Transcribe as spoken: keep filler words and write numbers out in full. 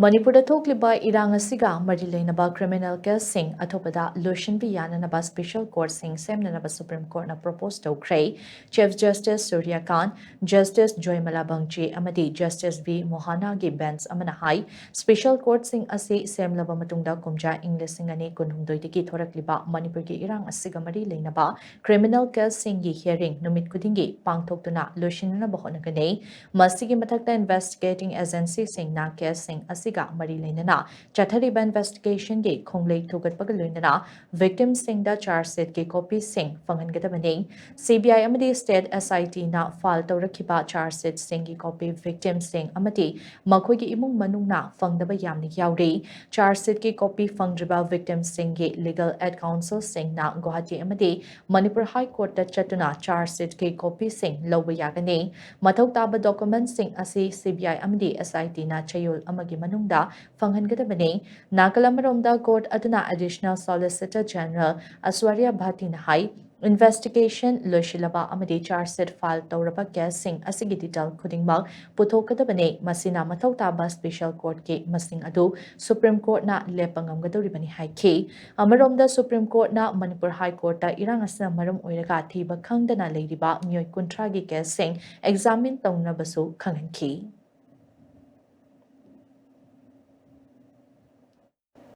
ꯃꯅꯤꯄꯨꯔꯗ ꯊꯣꯛꯂꯤꯕ ꯏꯔꯥꯡ ꯑꯁꯤꯒ ꯃꯔꯤ ꯂꯩꯅꯕ criminal caseꯁꯤꯡ ꯑꯊꯨꯕꯗ ꯂꯣꯏꯁꯤꯟꯕ ꯌꯥꯅꯅꯕ special courtꯁꯤꯡ ꯁꯦꯝꯅꯅꯕ Supreme Courtꯅ propose ꯇꯧꯈ꯭ꯔꯦ꯫ Chief Justice ꯁꯨꯔ꯭ꯌꯀꯥꯟ, Justice ꯖꯣꯏꯃꯂꯥ ꯕꯪꯆꯤ ꯑꯃꯗꯤ Justice ꯚꯤ ꯃꯣꯍꯥꯅꯥꯒꯤ bench ꯑꯃꯅ ꯍꯥꯏ, special courtꯁꯤꯡ ꯑꯁꯤ ꯁꯦꯝꯂꯕ ꯃꯇꯨꯡꯗ ꯀꯨꯝꯖꯥ ꯏꯪ ꯂꯤꯁꯤꯡ ꯑꯅꯤ ꯀꯨꯟꯍꯨꯝꯗꯣꯏꯗꯒꯤ ꯊꯣꯔꯛꯂꯤꯕ ꯃꯅꯤꯄꯨꯔꯒꯤ ꯏꯔꯥꯡ ꯑꯁꯤꯒ ꯃꯔꯤ ꯂꯩꯅꯕ criminal caseꯁꯤꯡꯒꯤ hearing ꯅꯨꯃꯤꯠ ꯈꯨꯗꯤꯡꯒꯤ ꯄꯥꯡꯊꯣꯛꯇꯨꯅ ꯂꯣꯏꯁꯤꯟꯅꯅꯕ ꯍꯣꯠꯅꯒꯅꯤ꯫ ꯃꯁꯤꯒꯤ ꯃꯊꯛꯇ investigating agencyꯁꯤꯡꯅ caseꯁꯤꯡ ꯑꯁꯤꯒ ꯃꯔꯤ ꯂꯩꯅꯅ ꯆꯠꯊꯔꯤꯕ investigationꯒꯤ ꯈꯣꯡꯂꯩ ꯊꯨꯒꯠꯄꯒ ꯂꯣꯏꯅꯅ victimꯁꯤꯡꯗ charge sheetꯀꯤ copyꯁꯤꯡ ꯐꯪꯍꯟꯒꯗꯕꯅꯤ꯫ CBI ꯑꯃꯗꯤ state SITꯅ file ꯇꯧꯔꯛꯈꯤꯕ charge sheetꯁꯤꯡꯒꯤ copy victimꯁꯤꯡ ꯑꯃꯗꯤ ꯃꯈꯣꯏꯒꯤ ꯏꯃꯨꯡ ꯃꯅꯨꯡꯅ ꯐꯪꯗꯕ ꯌꯥꯝꯅ ꯌꯥꯎꯔꯤ꯫ Charge sheetꯀꯤ copy ꯐꯪꯗ꯭ꯔꯤꯕ victimꯁꯤꯡꯒꯤ legal aid counselꯁꯤꯡꯅ Guwahati ꯑꯃꯗꯤ ꯃꯅꯤꯄꯨꯔ High Courtꯇ ꯆꯠꯇꯨꯅ charge sheetꯀꯤ copyꯁꯤꯡ ꯂꯧꯕ ꯌꯥꯒꯅꯤ꯫ ꯃꯊꯧ ꯇꯥꯕ documentꯁꯤꯡ ꯑꯁꯤ CBI ꯑꯃꯗꯤ SITꯅ ꯆꯌꯣꯜ ꯑꯃꯒꯤ ꯃꯅꯨꯡꯗ ꯐꯪꯍꯟꯒꯗꯕꯅꯤ꯫ ꯅꯥꯀꯜ ꯑꯃꯔꯣꯝꯗ court ꯑꯗꯨꯅ Additional Solicitor General ꯑꯁ꯭ꯋꯥꯔ꯭ꯌ ꯚꯥꯇꯤꯅ ꯍꯥꯏ, investigation ꯂꯣꯏꯁꯤꯜꯂꯕ ꯑꯃꯗꯤ charge sheet file ꯇꯧꯔꯕ caseꯁꯤꯡ ꯑꯁꯤꯒꯤ detail ꯈꯨꯗꯤꯡꯃꯛ ꯄꯨꯊꯣꯛꯀꯗꯕꯅꯤ꯫ ꯃꯁꯤꯅ ꯃꯊꯧ ꯇꯥꯕ special courtꯀꯤ ꯃꯁꯤꯡ ꯑꯗꯨ Supreme Courtꯅ ꯂꯦꯞꯄ ꯉꯝꯒꯗꯧꯔꯤꯕꯅꯤ ꯍꯥꯏꯈꯤ꯫ ꯑꯃꯔꯣꯝꯗ Supreme Courtꯅ ꯃꯅꯤꯄꯨꯔ High Courtꯇ ꯏꯔꯥꯡ ꯑꯁꯤꯅ ꯃꯔꯝ ꯑꯣꯏꯔꯒ ꯊꯤꯕ ꯈꯪꯗꯅ ꯂꯩꯔꯤꯕ ꯃꯤꯑꯣꯏ ꯀꯨꯟꯊ꯭ꯔꯥꯒꯤ caseꯁꯤꯡ examine ꯇꯧꯅꯕꯁꯨ ꯈꯪꯍꯟꯈꯤ꯫